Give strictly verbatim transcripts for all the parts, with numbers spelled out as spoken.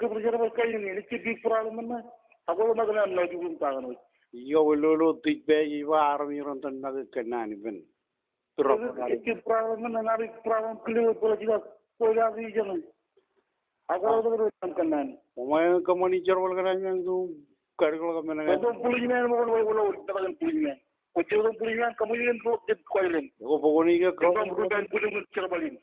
kōpij jerbal kain in, ejjab big problem men ṇe. Ak kwōlo make naan ṇa jukun ta kōn wōj. Iọkwe lolo dispatch ej ba armej ren tōn make kōnnaan ippān. Ejjab problem men ṇe, ejjab problem kile wōj bōlen jika kwōj ak ijeṇe. Ak kwōlo make naan kōnnaan. Koṃ ej kōṃṃani jerbal kōn aṃ ippān to kadikḷọk men ṇe. Kwōn to policeman ṃōk wōj, wōj, wōj, wōj, policeman. Kwōj jab to policeman, kaṃōj jen to jet kwaḷọk. Ko bwe kwōn ike kaṃ. Kwōn to policeman, policeman jerbal in.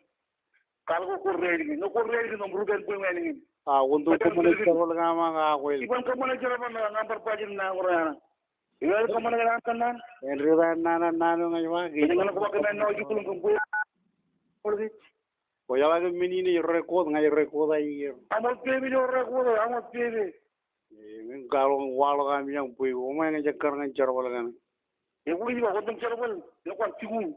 Kar ko kwōj ready in, kwōj ready in, kwōn to policeman in. A, kwōn to kōṃṃane jerbal kōn aṃ ak akwāāl. Iban kōṃṃane jerbal ṇe, ñan bar bajjek ṇa ko raṇ. Iban kōṃṃane kōn aṃ kōnnaan. Āindein naan, naan, naan eo ña ij ba. Enañin kwō ba kōnnaan ṇe ej jukulōñ kōn bwe. Kwōjeḷā ke men in ej record, ña ij record aier. Aṃ wōt pepe eo record, aṃ wōt pepe. Eñin kwaḷọk, kwaḷọk ami jañ bwe, koṃ ej ekkar ñan jerbal kaṇe. Ekwōj ij ba kwōn to jerbal, ekwōj jikuuḷ.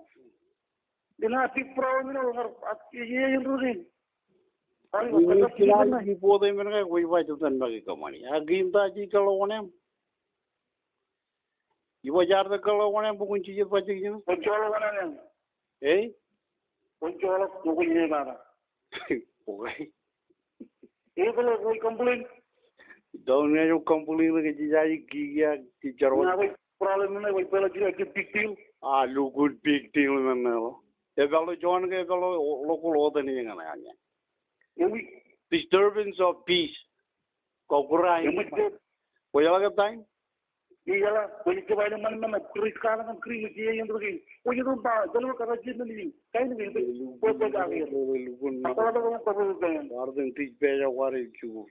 Enaaj big problem eo, ak ej, ej, ej, ej, ej. Eñin kōṇaan ij bōktok men kaṇ, kwōj ba jen tōn make kōṃṃani. Ak im ta jej kōḷọk oṇeaṃ. Ij ba jaar tōn kōḷọk oṇeaṃ bwe kwōn jijet bajjek ijeṇ. Kwōn joḷọk oṇeaṃ. Ei? Kwōn joḷọk, kwōn ej baba. Okay. Ekwōlo kwōj complain. Doon eo complain ke jej aikuj kiiō, jej jerbal. Ña kwōj problem ṇe, kwōj peḷọk jidik, big deal. A, lukkuun big deal men ṇe ḷọk. Epaḷọk juon ke epaḷọk local ordinance ñan ña. Ewi. Disturbance of peace. Ko kura. Ewi. Kwōjeḷā ke time? Ijeḷā, kwōj jab aenōṃṃan men ṇe, Chris Kalōñ im Chris J. Enrique. Kwōj jab ba, jeḷā kōrā jab men in. Kain in, kwōj jab aer. Lukkuun. Ak kwō jab ba, kwō jab ba. Kwaar tōn dispatch eo kwaar jikuuḷ.